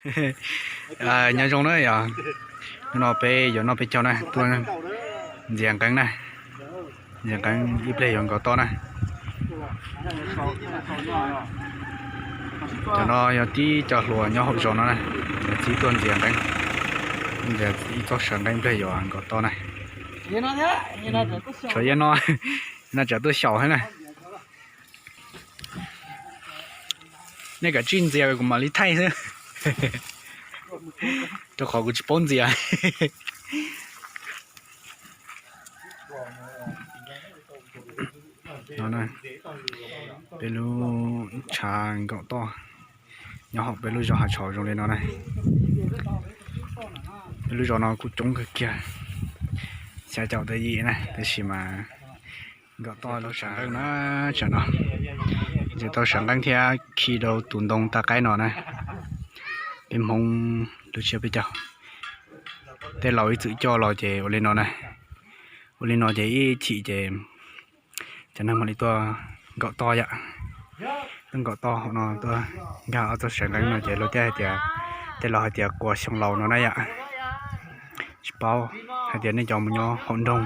Nyob zoo na yog, hnub no peb yuav noj peb caug na, tuaj ntxias nqeeb na, ntxias nqeeb ib pliag yuav nkaus toj na. Cov no yog tib co hluas nyob hauv zos no na, yog txib tuaj ntxias nqeeb, ntxias ib txoj sawv nqeeb ib pliag yuav nkaus toj na. Tshuav yam no, no tsam tuaj xyaum thiab na. Nej kav tsij ntxias kuv mam li thaij xwb, rau qhov kuv tsis paub ntxias. No, peb lub tshav nkaum toj nyob hauv peb lub zos Hav Tshauv zoo li no na. Peb lub zos no kuj coob kawg kiag, xya caum tawm yim na, tab sis mas nkaum toj lub tshav nqeeb na, tsam no tseem tau sawv nqeeb thiab khi rau tus ntoo tag qaib no na. Peb Hmoob lub tsiab peb caug, tej laus ib txwm coj los ces ua li no na, ua li no ces ib chim ces cov neeg mam li tuaj nkaum toj yom. Tuaj nkaum toj hauv no tuaj nkag ob txoj sawv nqeeb no ces luag thiaj hais tias, tej laus hais tias quas xyoo laus no na yom. Tsis paub hais tias nej cov mus nyob hauv nroog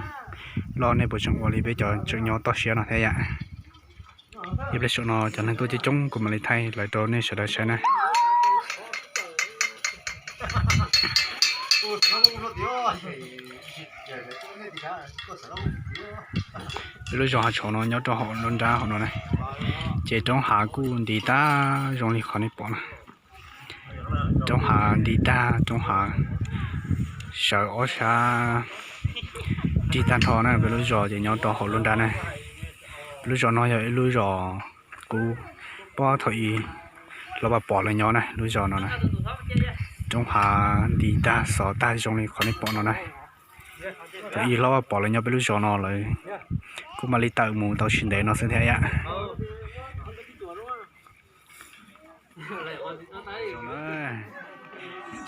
loj nej puas tseem ua li peb cov tseem nyob toj siab no thiab yom. Ib pliag saum no cov neeg tuaj coob coob kuv mam li thaij lawv rau nej sawv daws saib na. Peb lub zos Hav Tshauv no nyob rau hauv lub nrab hauv no na, ces roob hav kuj nti tag zoo li qhov nej pom no. Roob hav nti tag, roob hav sawv ob sab rig tag nrho na. Peb lub zos ces nyob rau hauv lub nrab na. Peb lub zos no yog ib lub zos qub, puag thaum ub hlob Vaj Pov lawv nyob na, lub zos no na. Roob hav nti tag xov tag zoo li qhov nej pom no na. Thaum ub hlob Vaj Pov lawv nyob peb lub zos no lawm, kuj mam li tawm mus tau tsis ntev no xwb thiab yom.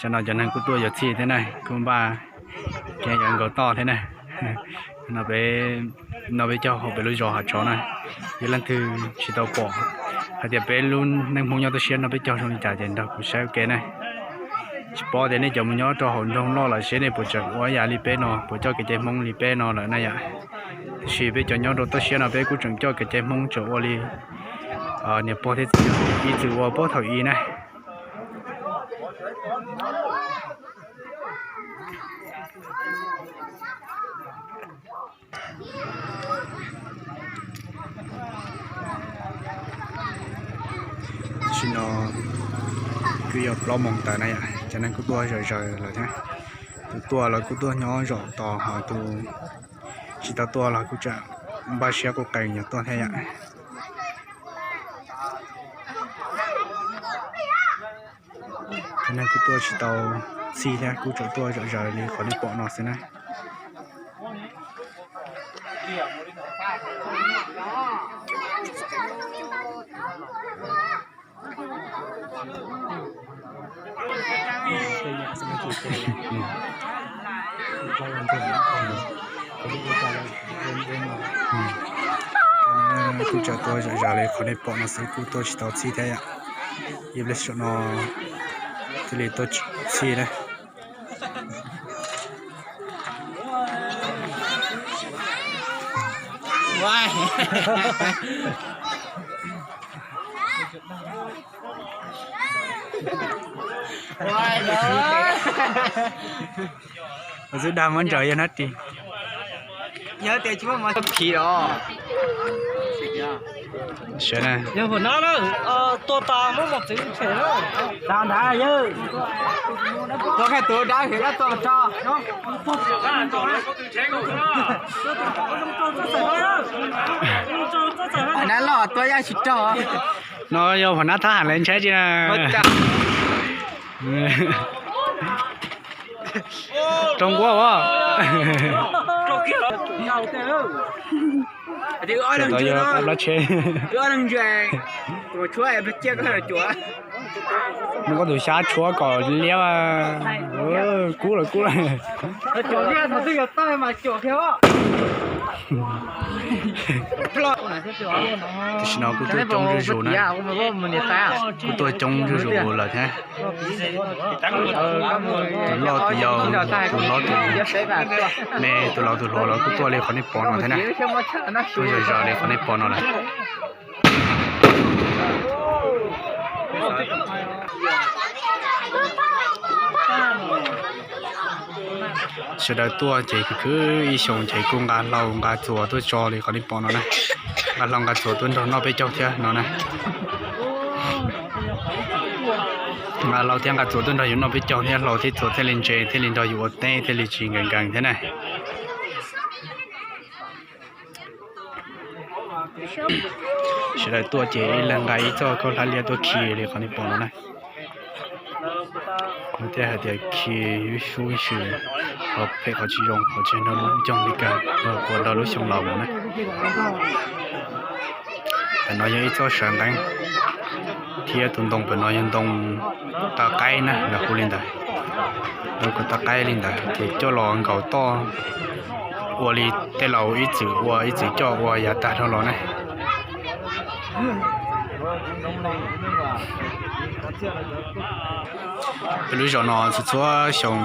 Tam no cov neeg kuj tuaj yuav txhij thiab na, kuj npaj kev yuav nkaus toj thiab na. No peb, no peb caug hauv peb lub zos Hav Tshauv na, yog leej twg tsis tau pom hais tias peb lub neej Hmoob nyob toj siab no peb caug zoo li cas ces nrog kuv saib ua ke na. Tsis paub tias nej cov mus nyob rau hauv nroog loj lawm seb nej puas tseem ua yam li peb no, puas coj kev cai Hmoob li peb no lawm na yom. Tiam sis peb cov nyob rau toj siab no peb kuj tseem coj kev cai Hmoob tseem ua li niam pog thiab txiv ib txwm ua puag thaum ub na. Tam sim no twb yog plaub moos tawm na yom, cov neeg kuj tuaj zawm zaws lawm thiab. Tus tuaj los kuj tuaj nyob zaum tos, ho tus tsis tau tuaj los kuj tseem npaj siab quj qees yuav tuaj thiab yom. Cov neeg kuj tuaj tsis tau txhij thiab, kuj tseem tuaj zawm zaws li qhov nej pom no xwb na. Kuj tseem tuaj zawm zaws li qhov nej pom no xwb, kuj tuaj tsis tau txhij thiab yom. Ib pliag saum no thiaj li tuaj txhij na. Xwb dag muab ntsaws yog nab ris. Yog tias tsis muaj mov phim los. Sawv na. Yog hua nab na, tua tas muab mos txwv tshem na. Tua ntawd yog. Tua kheej tus dab hem dab tua tso. Nab loj tua yaj tsis raug. No yog hua nab thab ham le ntshai tsi na. Rau nquab as. Tau yog koj plab tsheb. Muab koj tus xyab tshuab kom liab. Kub lawm kub lawm. Tam sim no kuj tuaj coob zuj zus na, kuj tuaj coob zuj zus lawm thiab. Tus loj tus yau, tus hlob tus me, tus laus tus hluas los kuj tuaj li qhov nej pom no thiab na. Tuaj zom zaws li qhov nej pom no lawm. Sawv daws tuaj ces khwv khwv ib xyoos ces kuj nqa hlau nqa txuas tuaj tso li qhov nej pom no na. Nqa hlau nqa txuas tuaj nrog noj peb caug thiab no na. Nqa hlau thiab nqa txuas tuaj nrog yus noj peb caug thiab, hlau thiab txuas thiaj li ntse thiaj li nrog yus ua teb thiaj li tsis nkees nkees thiab na. Sawv daws tuaj ces ib leeg nqa ib txoj khaub hlab liab tuaj khi li qhov nej pom no na. Thiaj hais tias khi ib sub ib sw, qhov phem qhov tsis zoo, qhov tsis nrog lub caug li cas, puas nrog lub xyoo los mus na. Pem no yog ib txoj sawv nqeeb, thiab tus ntoo pem no yog ntoo toj qaib na, lawv hu li ntawd. Ntoo toj qaib li ntawd ces coj los nkaum toj ua li tej laus ib txwm ua ib txwm coj ua yav tag dhau los na. Peb lub zos no txhua txhua xyoo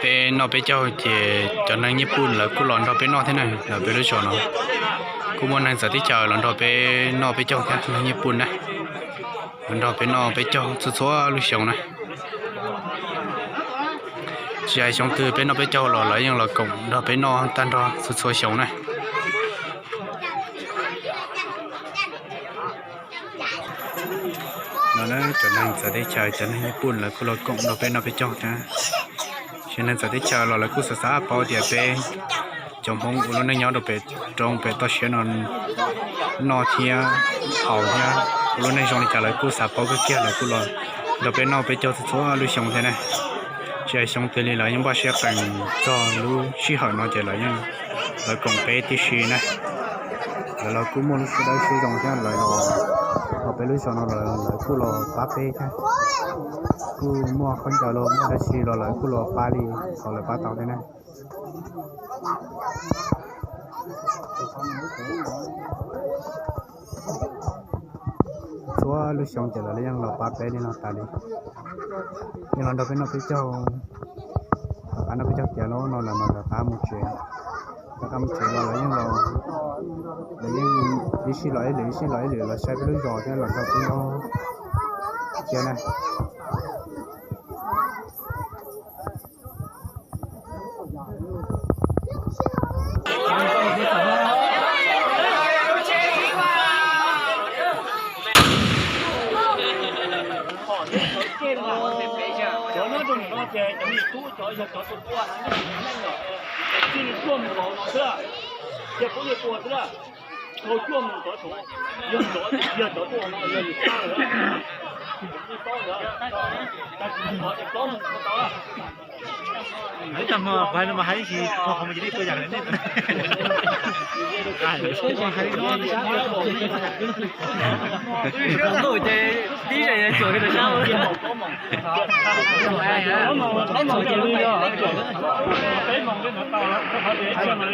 peb noj peb caug ces cov neeg Nyij Pooj lawv kuj los nrog peb noj thiab na. Lawv peb lub zos no kuj muaj neeg txawv teb chaws los nrog peb noj peb caug thiab, neeg Nyij Pooj na, los nrog peb noj peb caug txhua txhua lub xyoo na. Tsis hais xyoo twg peb noj peb caug los lawv yeej los koom nrog peb noj tag nrho txhua txhua xyoo na. No cov neeg txawv teb chaws, cov neeg Nyij Pooj lawv kuj los koom nrog peb noj peb caug thiab. Tsis neeg txawv teb chaws los lawv kuj xav xav paub tias peb cov Hmoob ua lub neej nyob rau pem roob pem toj siab no noj thiab haus thiab ua lub neej zoo li cas lawv kuj xav paub kawg kiag, lawv kuj los nrog peb noj peb caug txhua txhua lub xyoo thiab na. Tsis hais xyoo twg li lawv yeej npaj siab qees txog lub sij hawm no ces lawv yeej lawv koom peb tib si na. Lawv los kuj muaj lub siab dawb siab zoo thiab, lawv los peb lub zos no lawv kuj los pab peb thiab. Kuj muaj khaub ncaws los muaj dab tsi los lawv kuj los pab li qhov lawv pab tau thiab na. Txhua lub xyoo ces lawv yeej los pab peb li no tas li. Yeej los nrog peb noj peb caug, tom qab noj peb caug tiav lawm no lawv mam rov qab mus tsev. Rov qab mus tsev los lawv yeej los, lawv yeej ib sij los ib lwm, ib sij los ib lwm los saib peb lub zos thiab los nrog peb nyob thiab na. Cov nyob rau ntawm no ces cov me tub, cov yog cov tus tua, cov neeg os, cia li tuaj mus nkaus no xwb, cia pub li tua xwb, tau tuaj mus ntawd, yog ntawd, yog cov tuaj no yog yus pab lawm, nej paub ntawd, tag kis mus ntawd es plaub mus tau. Ib tag hmo pais no mas hais ib sim qhov mus ces nej tuaj yam li nej. Ntuj ces tib ze cuam rau sab.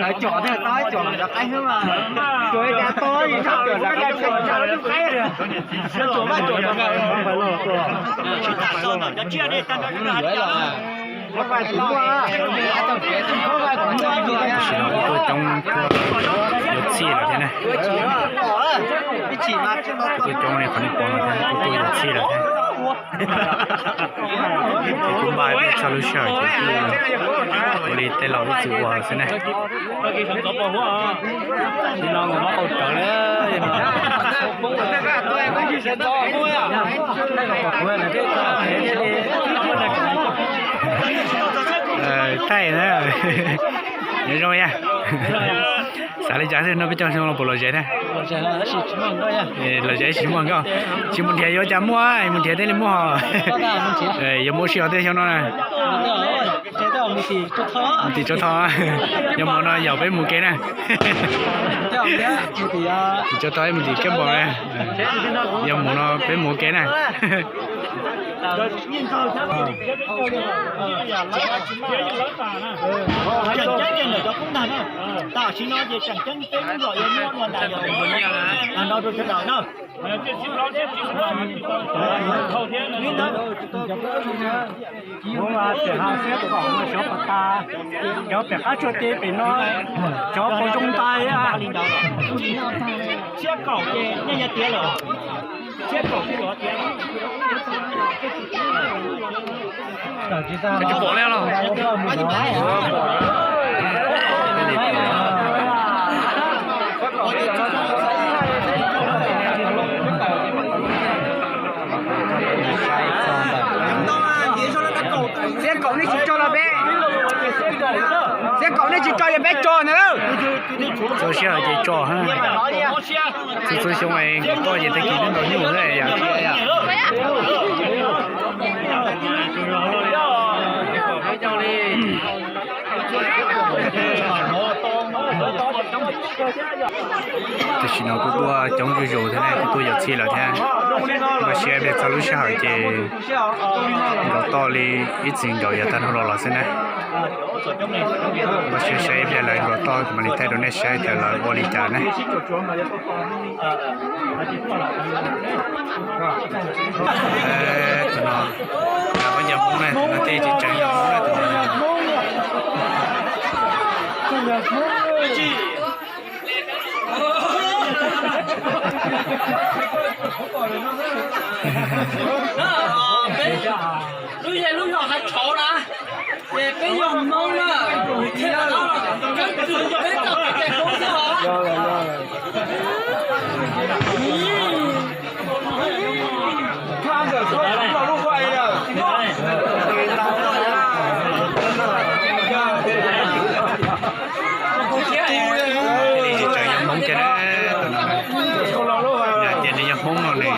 Lawv cuam thiaj tau, cuam cov qaib xwb mas. Cuam cas tau, cuam cov qaib, cuam mas cuam. Tam sim no kuj tuaj coob, yuav txhij lawm thiab na. Kuj tuaj coob li qhov nej pom no thiab, kuj tuaj yuav txhij lawm thiab. Ces kuj npaj txog lub sij hawm ces kuj ua li tej laus ib txwm ua xwb na. Thaij na. Nyob zoo yag. Xav li cas xwb no peb caug xyoo no puas lom zem thiab? Lom zem tsis muaj nkauj. Tsis mus nrhiav yuav cas muaj, mus nrhiav thiaj li muaj. Yuav mus ua si os tej xyoo no na. Mus tim Tsua Tho, yog mus no yaum peb mus kev na. Tim Tsua Tho mus tim Kiab Npaum na. Yog mus no peb mus ua kev na. Tseem ceeb ces ntawm cov koob tag na, tam sim no ces tseem ceeb peb lub zos yuav muab ua ntawm yog nrau rau sawv daws na. Kuv tias ha siab kom xyov pas tas, cov pem qab tsuag teb pem no, cov pom zoo ntais. Siab kaum ces nej yog tiav lawm, siab kaum ces los tiav. Xiab kaum nej tsis tso los peb, xiab kaum nej tsis tso yog peb tso ntag lauj. Txhua sij hawm ces tso, txhua txhua xyoo es nkauj toj ces tag kis twb ntaus nyuj lawm yom. Tam sim no kuj tuaj coob zuj zus thiab ne, kuj tuaj yuav txhij lawm thiab. Npaj siab ib pliag txog lub sij hawm ces nkaum toj li ib txwm nkaum yav tag nrho los los xwb na. Npaj siab saib ib pliag lawv nkaum toj kuv mam li thaij rau nej saib tias lawv ua li cas na. Tus no yog Hmoob na, tus no thiaj tseem yog Hmoob na, tus no. Peb lub zej lub zos hais tshauv na, ces peb yog Hmoob na, thiaj li peb txoj kev cai Hmoob xwb os. Thiaj li tseem yog Hmoob thiab na. Yog tias nws yog Hmoob no nws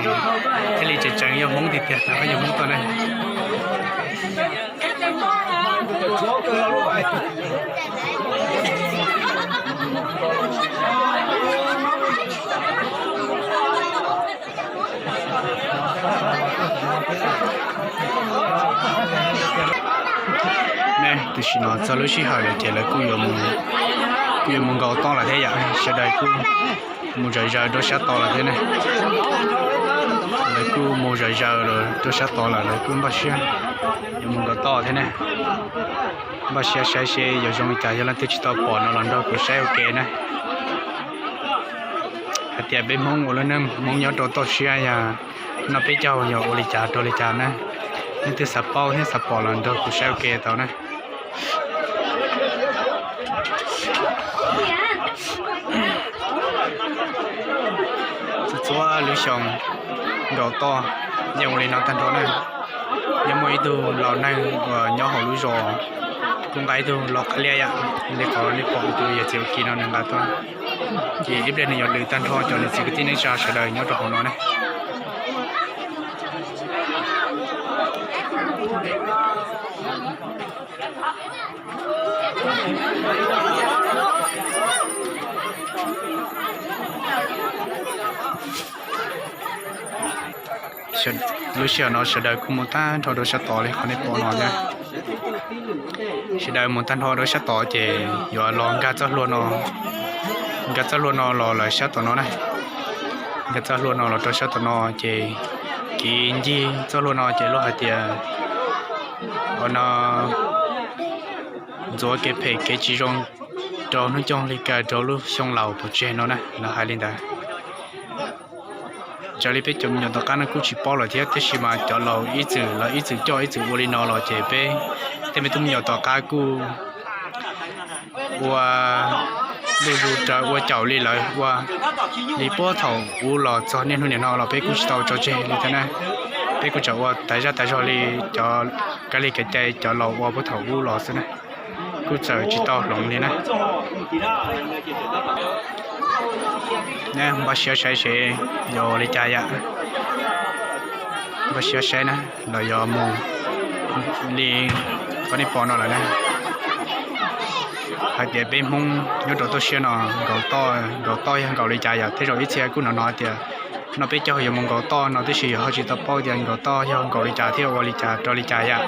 thiaj li tseem tseem yog Hmoob tiag tiag, yog Hmoob tuaj na. Ne, tam sim no txog lub sij hawm lawm ces lawv kuj yuav mus nkaum toj lawm thiab yom, sawv daws kuj mus zom zaws rau sab tod lawm thiab ne. Lawv kuj mus zom zaws rau sab tod lawm, lawv kuj npaj siab yuav mus nkaum toj thiab ne. Npaj siab saib seb yuav zoo li cas, yog leej twg tsis tau pom no los nrog kuv saib ua ke na. Hais tias peb Hmoob ua lub neej Hmoob nyob rau toj siab yog noj peb caug yog ua li cas rau li cas na. Leej twg xav paub thiab xav pom los nrog kuv saib ua ke tau na. Txhua txhua lub xyoo nkaum toj yeej ua li no tag nrho na. Nyob muaj ib tug laus neeg uas nyob hauv lub zos kuj nqa ib tug lau qav liab yom, li qhov nej pom tus yawm txiv ua ke no nws nqa tuaj. Ces ib pliag nws yuav lwm tag nrho cov niam txiv kwv tij neej tsa sawv daws nyob rau hauv no ne. Lub sij hawm no sawv daws kuj mus tag nrho rau sab tod li qhov nej pom no thiab. Sawv daws mus tag nrho rau sab tod ces yuav los nkag txoj hlua no, nkag txoj hlua no los lawm sab tom no na. Nkag txoj hlua no los rau sab tom no ces kiv ncig txoj hlua no ces luag hais tias ua no ntxuav kev phem kev tsis zoo rau hnub nyoog li kawg rau lub xyoo laus pov tseg no na, lawv hais li ntawd. Raws li peb cov me nyuam tom qab no kuj tsis paub lawm thiab, tab sis mas cov laus ib txwm lawv ib txwm coj ib txwm ua li no los ces peb tej me tub me nyuam tom qab kuj ua ntuj zus raws ua caum li lawv ua li puag thaum ub los txog niaj hnub nim no los peb kuj tsis tau tso tseg li thiab na. Peb kuj tseem ua tas zaj tas zog li cov kab li kev cai cov laus ua puag thaum ub los xwb na, kuj txawm tsis tau hloov li na. Npaj siab saib seb yuav ua li cas yom. Npaj siab saib na, los yuav mus li qhov nej pom no lawm na. Hais tias peb Hmoob nyob rau toj siab no nkaum toj, nkaum toj yog nkaum li cas yom, tej zaum ib txhia kuj hnov hnov tias No peb caug yuav mus nkaum toj no tib si, ho tsis tau paub tias nkaum toj yog nkaum li cas thiab ua li cas rau li cas yam.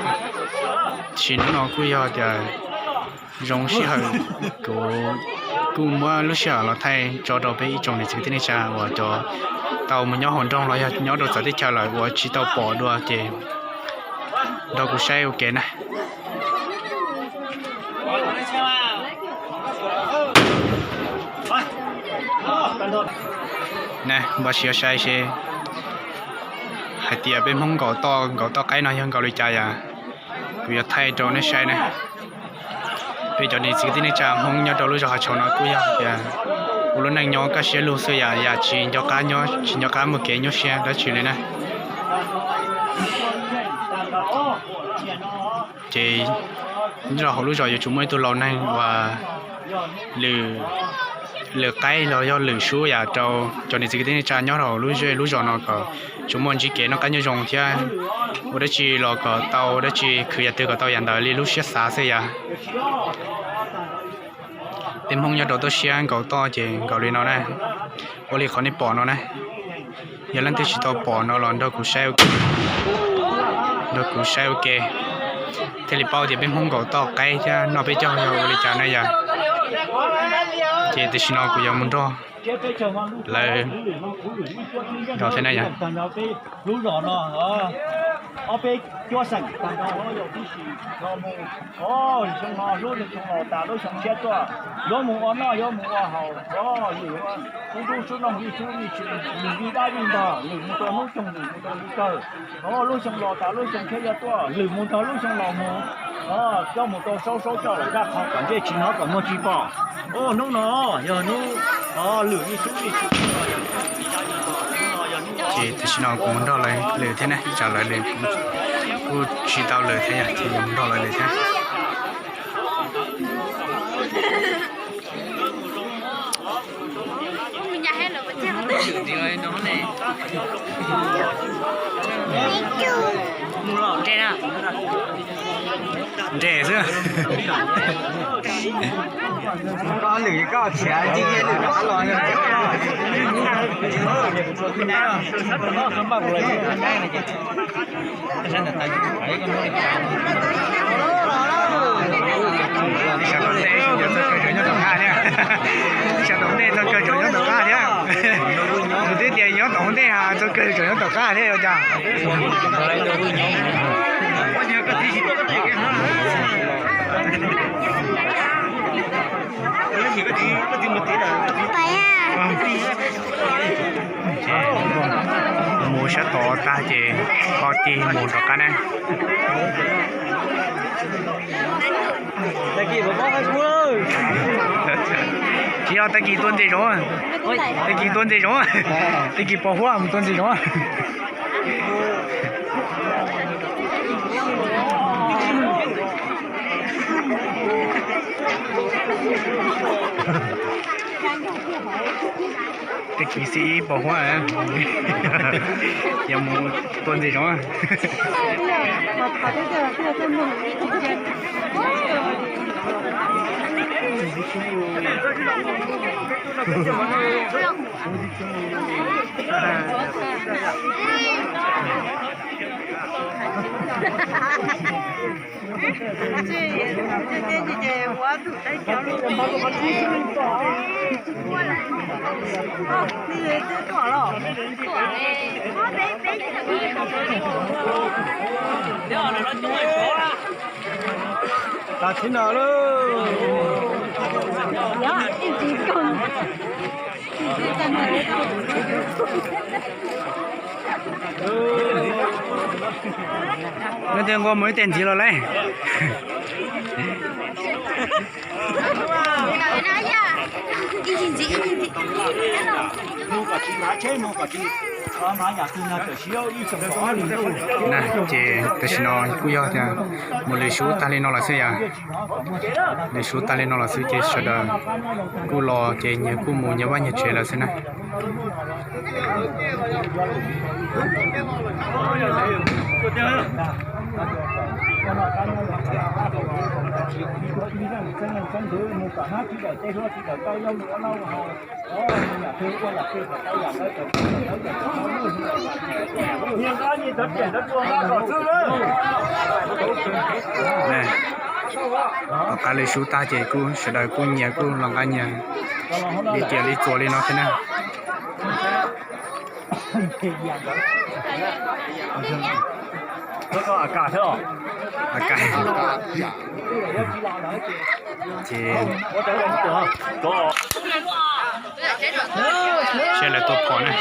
Tiam sis hnub no kuj yog tias zoo sij hawm kuv kuj muab lub sij hawm los thaij tso rau peb ib tsoom niam txiv kwv tij neej tsa uas cov tau mus nyob hauv nroog los yog nyob rau txawv teb chaws lawm uas tsis tau pom dua ces nrog kuv saib ua ke na. Na, npaj siab saib seb hais tias peb Hmoob nkaum toj, nkaum toj qaib no yog nkaus li cas yom. Kuv yuav thaij rau nej saib na. Peb cov niam txiv kwv tij neej tsa Hmoob nyob rau lub zos Hav Tshauv no kuj yog tias ua lub neej nyob kaj siab lug xwb yam, yam tsis nco qab nyob, tsis nco qab muaj kev nyuaj siab dab tsi li na. Ces nyob rau hauv lub zos yuav tsum muaj ib tug laus neeg uas lwm, lwm qaib los yog lwm sub yam rau cov niam txiv kwv tij neej tsa nyob rau lub zej lub zos no kom tsuas muaj ntsib kev noj qab nyob zoo thiab ua dab tsi los kom tau dab tsi, khwv yam twg kom tau yam ntawd li lub siab xav xwb yom. Peb Hmoob nyob rau toj siab nkaum toj ces nkaus li no na. Ua li qhov nej pom no na. Yog leej twg tsis tau pom no los nrog kuv saib, nrog kuv saib ua ke thiaj li paub tias peb Hmoob nkaum toj qaib thiab noj peb caug yog ua li cas na yom. Ces tam sim no kuv yuav mus nrog lawv nrog thiab na yom. Lub zos no ob peb cuab xeem tag nrho los yog tib si los mus, xyoo no hlub xyoo laus tas lub xyoo tshiab tuaj, yuav mus ua noj yuav mus ua haus, lwm ua ub ntuj sub noog vij sub vij tshis, lwm vij dab vij ntog, lwm mus rau hnub coog lwm mus rau li kawg. Lub xyoo laus tas lub xyoo tshiab yuav tuaj, lwm mus nrog lub xyoo laus mus, coj mus rau saub saub coj lawm zaj qhov kom ntsej tsis hnov kom muag tsis pom. Hnub no yog hnub lwm vij sub vij tshis. Ces tam sim no kuv mus nrog lawv lwm thiab ne, tsam lawv lwm kuv kuj tsis tau lwm thiab yom, ces yuav mus nrog lawv lwm thiab. Nres xwb. Koj lwm koj khiav ncig lwm rov qab los. Sawv daws ntej txog kawg zaum nyob tom qab thiab. Sawv daws ntej txog kawg zaum nyob tom qab thiab. Tus twb tias nyob tom ntej txog kawg zaum nyob tom qab thiab ua cas. Mus sab tod tag ces ho tig mus rov qab na. Tsis yog tag kis tua ntses zoov, tag kis tua ntses zoov, tag kis pos huab mus tua ntses zoov. Tag kis xib ib pos huab yuav mus tua ntses zoov. Tas txhib no lauj. Leej twg nqua mus ib teg ntxiv los lauj. Na ces tam sim no kuj yog tias mus lwm sub tag li no lawm xwb yom. Lwm sub tag li no lawm xwb ces sawv daws kuj los ces nyias kuj mus nyias vaj nyias tsev lawm xwb na. Tom qab lwm sub tag ces kuj sawv daws kuj nyias kuj los nqa nyias li riam li txuas li no thiab na. Ces saib lawv tua phom na.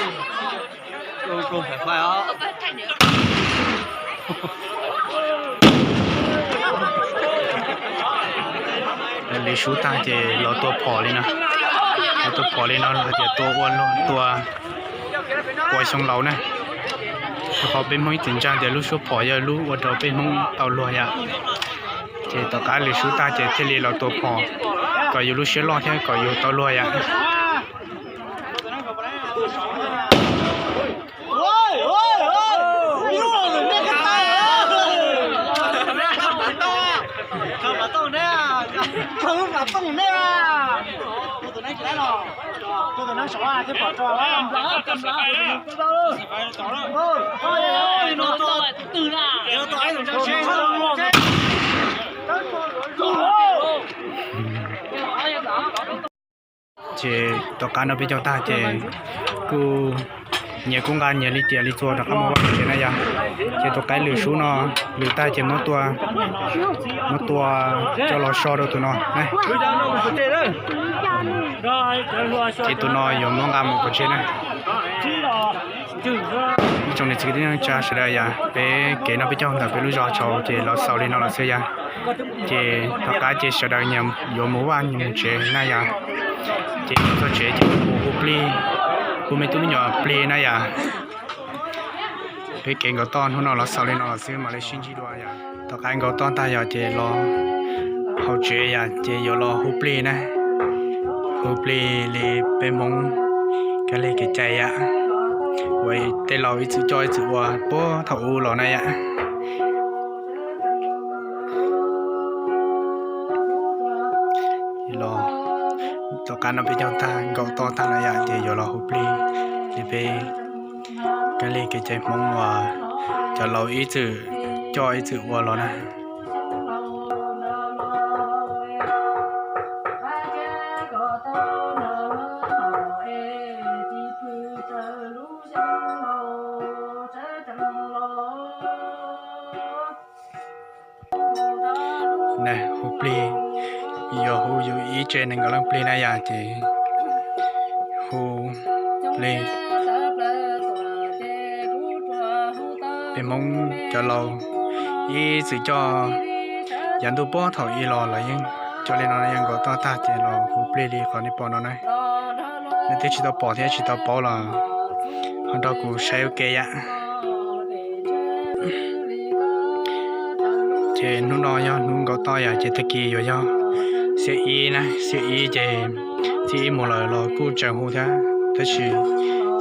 Lwm sub tag ces los tua phom li no. Los tua phom li no los tias tua ua luag tua ua xyoo laus na. Rau qhov peb Hmoob ib txwm ntseeg tias lub suab phom yog lub ua rau peb Hmoob tau luag yom. Ces tom qab lwm sub tag ces thiaj li los tua phom kom yus lub siab loj thiab kom yus tau luag yom. Ces tom qab no peb caug tag ces kuj nyias kuj nqa nyias li riam li txuas rov qab mus vaj tsev na yom. Ces tus qaib lwm sub no lwm tag ces muab tua, muab tua coj los so rau tus no. Ces tus no yuav muab nqa mus pov tseg na. Ib tsoom niam txiv kwv tij neej tsa sawv daws yom, peb kev no peb caug ntawm peb lub zos tshauv ces los xaus li no lawm xwb yom. Ces tom qab ces sawv daws yuav mus vaj mus tsev na yom. Ces txog tsev ces mus hu plig, hu me tub me nyuam plig na yom. Peb kev nkaum toj hnub no los xaus li no lawm xwb mam li sib ntsib dua yom. Tom qab nkaum toj tag yom ces los hauv tsev yom ces yuav los hu plig na. Hu plig li peb Hmoob kab lig kev cai yom, uas tej laus ib txwm coj ib txwm ua puag thaum ub los na yom. Los tom qab no peb caug tag nkaum toj tag lawm yom ces yuav los hu plig li peb kab lig kev cai Hmoob uas cov laus ib txwm coj ib txwm ua los na. Hu plig, yog hu yus ib tse nees nkaum leej plig na yom ces hu plig. Peb Hmoob cov laus ib txwm coj yav ntuj puag thaum ub los los yeej coj li no, yog nkaum toj tag ces los hu plig li qhov nej pom no na. Nej twb tsis tau pom thiab tsis tau paub los ho nrog kuv saib ua ke yom. Ces hnub no yog hnub nkaum toj yom, ces tag kis yuav yog xiab ib na, xiab ib ces txij ib mus lawm los kuj tseem hu thiab, tab sis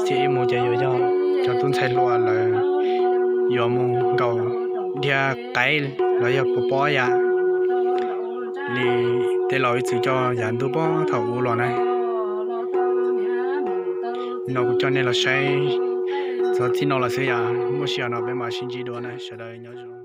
xiab ib mus ces yuav yog cov tub ntxhais hluas lawv yuav mus nkaum dhia qaib los yog pov pob yom, li tej laus ib txwm coj yav ntuj puag thaum ub los na. No kuv coj nej los saib txog txij no los xwb yom, muaj sij hawm no peb mam sib ntsib dua na, sawv daws nyob zoo.